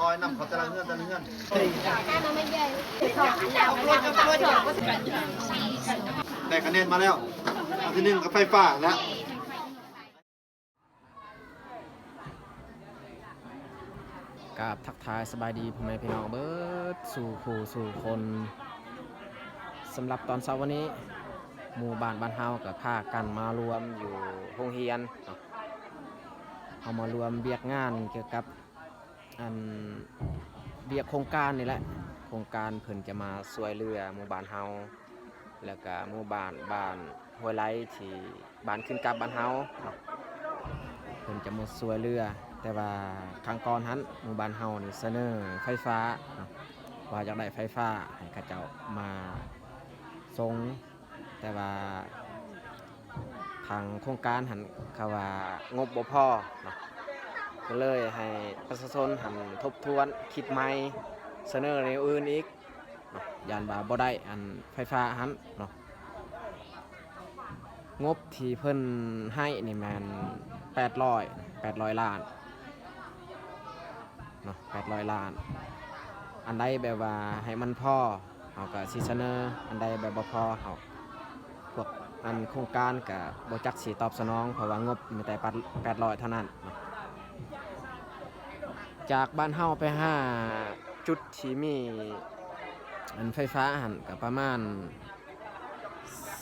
ອຍນຳເຂົາແຕ່ລະເຮືອນ ແຕ່ລະເຮືອນ ໄດ້ຄະແນນມາແລ້ວ ອັນທີໜຶ່ງກໍໄຟຟ້າແລ້ວ. ກາບທັກທາຍສະບາຍດີພໍ່ແມ່ພີ່ນ້ອງເບິດສູ່ຄູ່ສູ່ຄົນ. ສຳລັບຕອນເຊົ້າວັນນີ້ ໝູ່ບ້ານ ບ້ານເຮົາກໍພາກັນມາລວມຢູ່ໂຮງຮຽນເນາະ. ເຮົາມາລວມວຽກງານກ່ຽວກັບ ອັນ ວຽກໂຄງການນີ້ແຫຼະ. ໂຄງການເພິ່ນຈະມາຊ່ວຍເຫຼືອໝູ່ບ້ານເຮົາ ແລ້ວກະໝູ່ບ້ານ ບ້ານຫ້ວຍໄລ ທີ່ບ້ານຂຶ້ນກັບບ້ານເຮົາເນາະ ເພິ່ນຈະມາຊ່ວຍເຫຼືອ. ແຕ່ວ່າຄັ້ງກ່ອນຫັ້ນ ໝູ່ບ້ານເຮົານີ້ສະເໜີໄຟຟ້າເນາະ ວ່າຢາກໄດ້ໄຟຟ້າໃຫ້ເຂົາເຈົ້າມາສົ່ງ ແຕ່ວ່າທາງໂຄງການຫັ້ນເຂົາວ່າງົບບໍ່ພໍເນາະ ກໍເລີຍໃຫ້ປະຊາຊົນຫັ້ນທົບທວນຄິດໃໝ່ ສະເໜີແນວອື່ນອີກເນາະ ຢ້ານວ່າບໍ່ໄດ້ອັນໄຟຟ້າຫັ້ນເນາະ. ງົບທີ່ເພິ່ນໃຫ້ນີ້ແມ່ນແປດຮ້ອຍ ແປດຮ້ອຍລ້ານເນາະ ແປດຮ້ອຍລ້ານ. ອັນໃດແບບວ່າໃຫ້ມັນພໍ ເຮົາກໍຊິສະເໜີ, ອັນໃດແບບບໍ່ພໍ ເຮົາ ພວກອັນໂຄງການກໍບໍ່ຈັກຊິຕອບສະໜອງ ເພາະວ່າງົບມີແຕ່ແປດ ແປດຮ້ອຍເທົ່ານັ້ນເນາະ. ຈາກບ້ານເຮົາໄປຫາຈຸດທີ່ມີອັນໄຟຟ້າຫັ້ນກໍປະມານ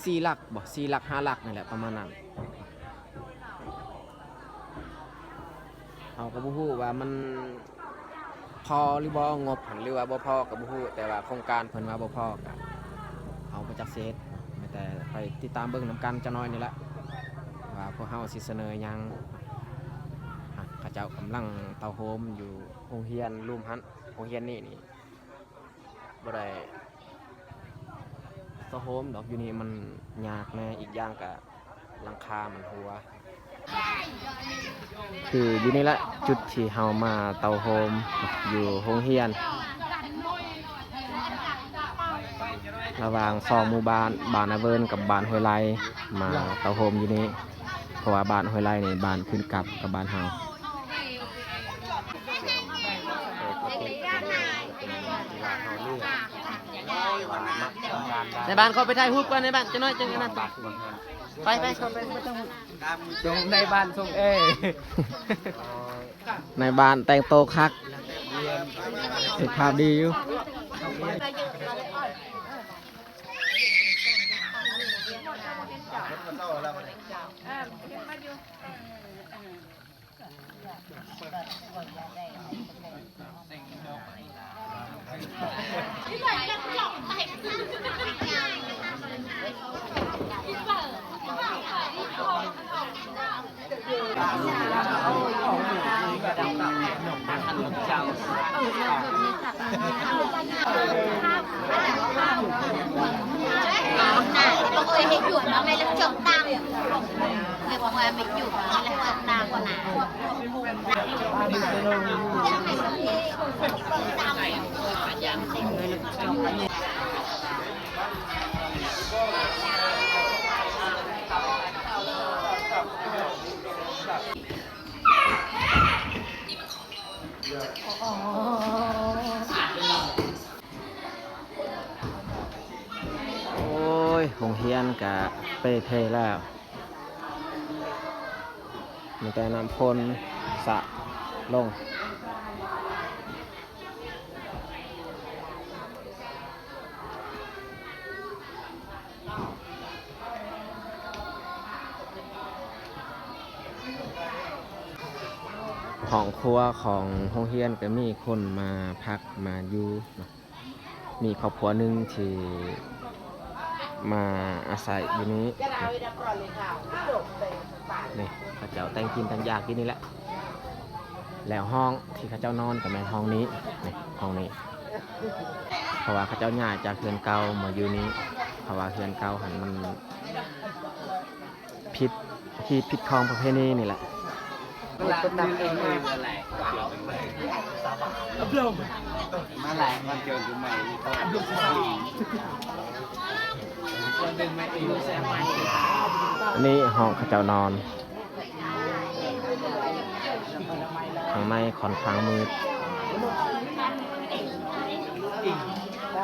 ສີ່ຫຼັກບໍ່ ສີ່ຫຼັກ ຫ້າຫຼັກນີ້ແຫຼະ ປະມານນັ້ນ. ເຮົາກໍບໍ່ຮູ້ວ່າມັນພໍຫຼືບໍ່ ງົບຫັ້ນ ຫຼືວ່າບໍ່ພໍກໍບໍ່ຮູ້ ແຕ່ວ່າໂຄງການເພິ່ນວ່າບໍ່ພໍ ກໍເຮົາບໍ່ຈັກຊິເຮັດ ມີແຕ່ໄປຕິດຕາມເບິ່ງນຳກັນຈັກໜ້ອຍນີ້ແຫຼະ ວ່າພວກເຮົາຊິສະເໜີຫຍັງ. ອ່ະ ເຂົາເຈົ້າກຳລັງເຕົ້າໂຮມຢູ່ໂຮງຮຽນລຸ່ມຫັ້ນ ໂຮງຮຽນນີ້ນີ້ ບໍ່ໄດ້ເຕົ້າໂຮມດອກ ຢູ່ນີ້ມັນຍາກແດ່ ອີກຢ່າງກະຫຼັງຄາມັນຮົ່ວ. ຄືຢູ່ນີ້ແຫຼະ ຈຸດທີ່ເຮົາມາເຕົ້າໂຮມຢູ່ໂຮງຮຽນ ລະຫວ່າງສອງໝູ່ບ້ານ ບ້ານນາເວີນກັບບ້ານຫ້ວຍໄລ ມາເຕົ້າໂຮມຢູ່ນີ້ ເພາະວ່າບ້ານຫ້ວຍໄລນີ້ ບ້ານຂຶ້ນກັບກັບບ້ານເຮົາ. ນາຍບ້ານ ເຂົ້າໄປຖ່າຍຮູບກ່ອນ ນາຍບ້ານ ຈັກໜ້ອຍຈັ່ງນັ້ນ. ໄປ ໄປ ເຂົ້າໄປ ສົ່ງນາຍບ້ານ ສົ່ງເອີ ນາຍບ້ານແຕ່ງໂຕຄັກ ເຮັດພາບດີຢູ່. ໂອ້ຍ ໂຮງຮຽນກະເປ່ເພແລ້ວ ມີແຕ່ນ້ຳຝົນສະລົງ. ຫ້ອງຄົວຂອງໂຮງຮຽນກໍມີຄົນມາພັກມາຢູ່ເນາະ. ມີຄອບຄົວໜຶ່ງທີ່ມາອາໄສຢູ່ນີ້ ນີ້ ເຂົາເຈົ້າແຕ່ງກິນແຕ່ງຢາກຢູ່ນີ້ແຫຼະ. ແລ້ວຫ້ອງທີ່ເຂົາເຈົ້ານອນກໍແມ່ນຫ້ອງນີ້ ນີ້ ຫ້ອງນີ້ ເພາະວ່າເຂົາເຈົ້າຍ້າຍຈາກເຮືອນເກົ່າມາຢູ່ນີ້ ເພາະວ່າເຮືອນເກົ່າຫັ້ນມັນຜິດຮີດຜິດຂອງປະເພນີນີ້ແຫຼະ. ອັນນີ້ຫ້ອງເຂົາເຈົ້ານອນ. ຂ້າງໃນຂ້ອນຂ້າງມືດ.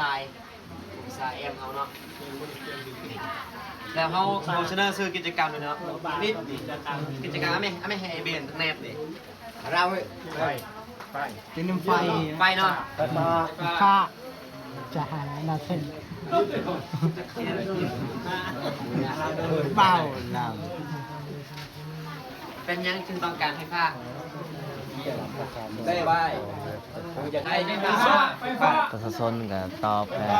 ສາຍ ສາຍແອມເຮົາເນາະ ແລ້ວເຮົາ ເຮົາສະເໜີຊື່ກິດຈະກຳເລີຍເນາະ ນີ້ກິດຈະກຳ ເອົາແມ່ ເອົາແມ່ໃຫ້ໄອ້ເບນແນບນີ້ ເຮົາ ໄຟ ໄຟ ເປັນນ້ຳໄຟ ໄຟເນາະ ໄຟຟ້າ ຟ້າ ຈະຫາໜ້າເສັ້ນ ເບົານຳ ເປັນຫຍັງຈຶ່ງຕ້ອງການໄຟຟ້າ? ໄດ້ໄວ ຢາກໄດ້ໄຟຟ້າ ປະຊາຊົນກໍຕອບແລ້ວ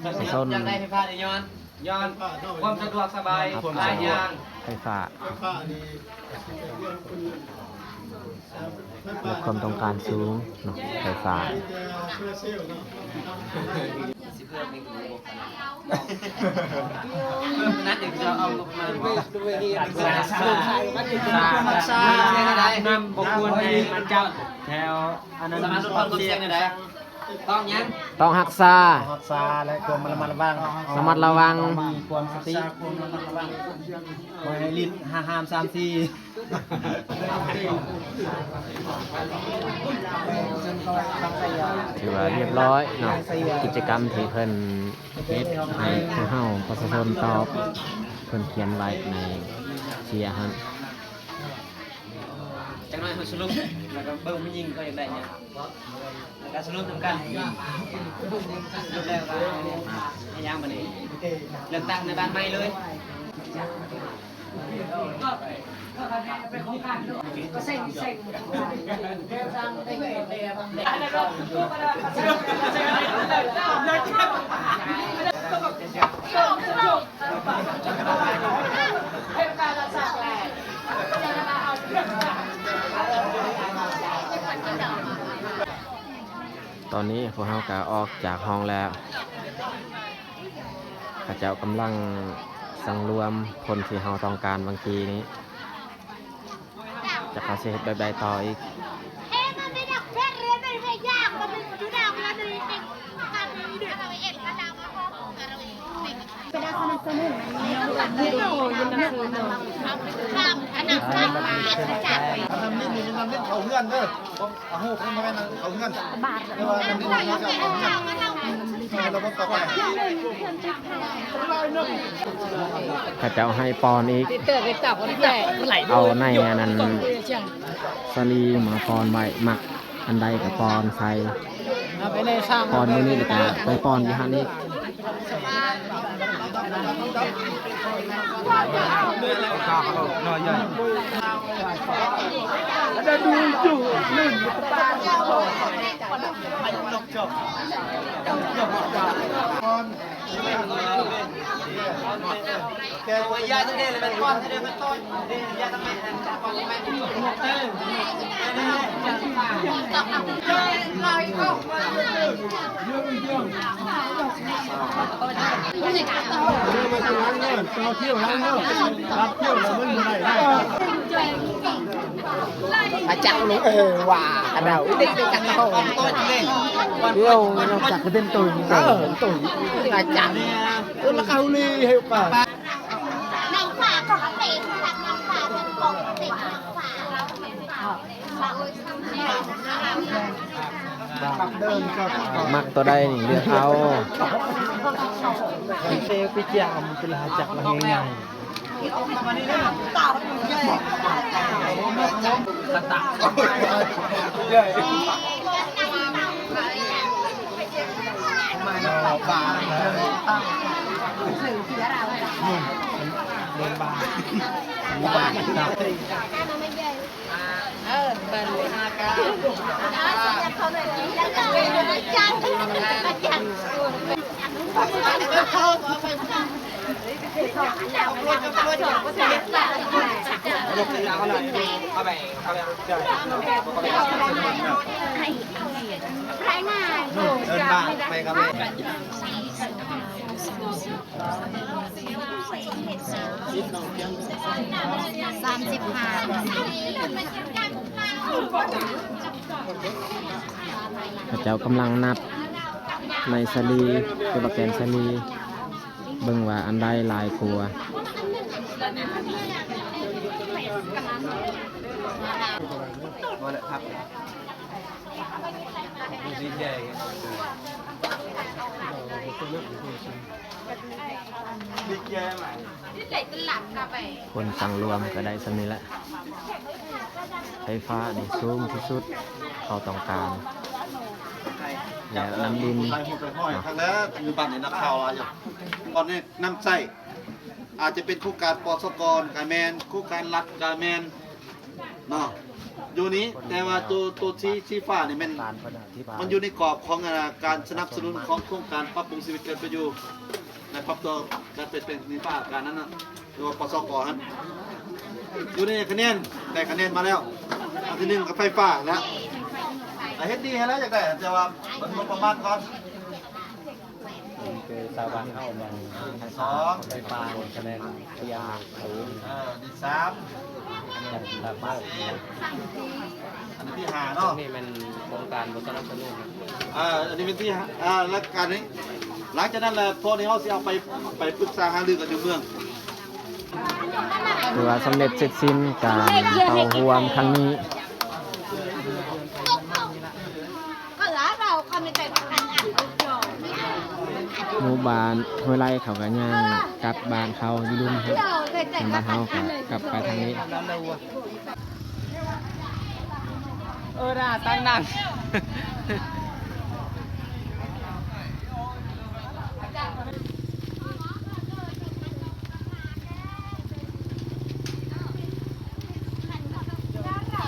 ປະຊາຊົນຢາກໄດ້ໄຟຟ້ານີ້ຍ້ອນ ຍ້ອນຄວາມສະດວກສະບາຍຫຼາຍຢ່າງ ໄຟຟ້າ ມີຄວາມຕ້ອງການສູງເນາະ ໄຟຟ້າ ຊິເພີ່ມອີກ ເພີ່ມນັ້ນອີກ ຈະເອົາງົບປະມານບໍ່? ນຳບໍ່ຄວນໃຫ້ມາຈັບແຖວອັນນັ້ນ ສາມາດຫຼຸດຜ່ອນຄວາມສ່ຽງໄດ້ ຕ້ອງຫຍັງ? ຕ້ອງຮັກສາ ຮັກສາ ແລະ ຄວາມລະມັດລະວັງ ລະມັດລະວັງ ຕ້ອງມີຄວາມສະຕິ ບໍ່ໃຫ້ຫຼິ້ນຫ້າຫ້າມສາມສີ່ ຖືວ່າຮຽບຮ້ອຍເນາະ ກິດຈະກຳທີ່ເພິ່ນເຮັດໃຫ້ພວກເຮົາປະຊາຊົນຕອບ ເພິ່ນຂຽນໄວ້ໃນເຊຍຫັ້ນ. ຈັກໜ້ອຍເຮົາສະຫຼຸບ ແລ້ວກໍເບິ່ງຜູ້ຍິງເຂົາຢາກໄດ້ຫຍັງ ແລ້ວກໍສະຫຼຸບນຳກັນ ສະຫຼຸບແລ້ວກໍເຮັດຫຍັງບາດນີ້ ເລືອກຕັ້ງໃນບ້ານໃໝ່ເລີຍ. ຕອນນີ້ພວກເຮົາກໍອອກຈາກຫ້ອງແລ້ວ ເຂົາເຈົ້າກຳລັງສັງລວມຄົນທີ່ເຮົາຕ້ອງການຫວ່າງກີ້ນີ້. ຈັກເຂົາຊິເຮັດແບບໃດຕໍ່ອີກ? ອັນນັ້ນນີ້ ນີ້ແມ່ນນ້ຳຫຼິ້ນເຂົ້າເຮືອນເດີ ເອົາຮູບນີ້ມາໄວ້ນຳເຂົ້າເຮືອນ ແຕ່ວ່ານ້ຳຫຼິ້ນເຂົ້າເຮືອນ ເຮົາບໍ່ຕ້ອງໄປ ເຂົາເຈົ້າໃຫ້ປ້ອນອີກ ເອົາໃນອັນນັ້ນ ສາລີມາປ້ອນໄວ້ ມັກອັນໃດກໍປ້ອນໃສ່ ປ້ອນຢູ່ນີ້ ແລ້ວກໍໄປປ້ອນຢູ່ຫັ້ນອີກ. ອາຈັກລົງ ເອີ ວ່າ ອັນດາວ ເດັກຈັກເຂົ້າ ໂຍ ຈັກເປັນໂຕ ເອີ ໂຕ ອາຈັກ ເອີ ລະເຂົາລີເຮັດປາ ມັກໂຕໃດນີ້ເລືອກເອົາ ເຊວໄປຈາມ ເວລາຈັກລະງ່າຍໆ. ສາມສິບຫ້າ ເຂົາເຈົ້າກຳລັງນັບໃນສາລີ ຫຼືວ່າແກນສາລີ ເບິ່ງວ່າອັນໃດຫຼາຍກວ່າ. ບໍ່ໄດ້ພັກ ບໍ່ຊິແຈກ. ຄົນສັງລວມກໍໄດ້ສ່ຳນີ້ແຫຼະ. ໄຟຟ້ານີ້ສູງທີ່ສຸດເຂົາຕ້ອງການ ແລ້ວນ້ຳດິນ ທາງແລ້ວ ຢູ່ບ້ານນີ້ນັກຂ່າວຫຼາຍຢູ່. ຕອນນີ້ນ້ຳໃຊ້ ອາດຈະເປັນໂຄງການ ປສກ ກະແມ່ນ, ໂຄງການລັດກະແມ່ນເນາະ ຢູ່ນີ້. ແຕ່ວ່າໂຕ ໂຕສີ ສີຟ້ານີ້ແມ່ນ ມັນຢູ່ໃນກອບຂອງ ອາ ການສະໜັບສະໜູນຂອງໂຄງການປັບປຸງຊີວິດການເປັນຢູ່ ແລະ ປັບຕົວການເປັນ ເປັນ ໃນພາກອາການນັ້ນນະ ຫຼືວ່າ ປສກ ຫັ້ນ. ຢູ່ໃນຄະແນນ ໄດ້ຄະແນນມາແລ້ວ ອັນທີໜຶ່ງກໍໄຟຟ້າແລ້ວ ເຮັດດີໃຫ້ແລ້ວ ຢາກໄດ້ ແຕ່ວ່າເບິ່ງງົບປະມານກ່ອນ. ຄືຊາວບ້ານເຮົາແມ່ນ ເອີ ອັນທີສອງ ໄຟຟ້ານີ້ກະແມ່ນ ເອີ ອັນທີສາມ ອັນນີ້ອັນດັບ ອັນທີສີ່ ອັນທີຫ້າເນາະ ນີ້ແມ່ນໂຄງການບໍ່ສະໜັບສະໜູນ. ເອີ ອັນນີ້ເປັນທີຫ້າ ເອີ ແລ້ວການນີ້ ຫຼັງຈາກນັ້ນແລ້ວ ພວກນີ້ເຮົາຊິເອົາໄປ ໄປປຶກສາຫາລືກັນຢູ່ເມືອງ. ຖືວ່າສຳເລັດເສັດສິ້ນການເຂົ້າຮ່ວມຄັ້ງນີ້ ໝູ່ບ້ານຫ້ວຍໄລ່ເຂົາກະຍ່າງກັບບ້ານເຂົາຢູ່ລຸ່ມພຸ້ນ ບ້ານເຮົາກະກັບໄປທາງນີ້. ເອີ ໜ້າຕັ້ງນັ່ງ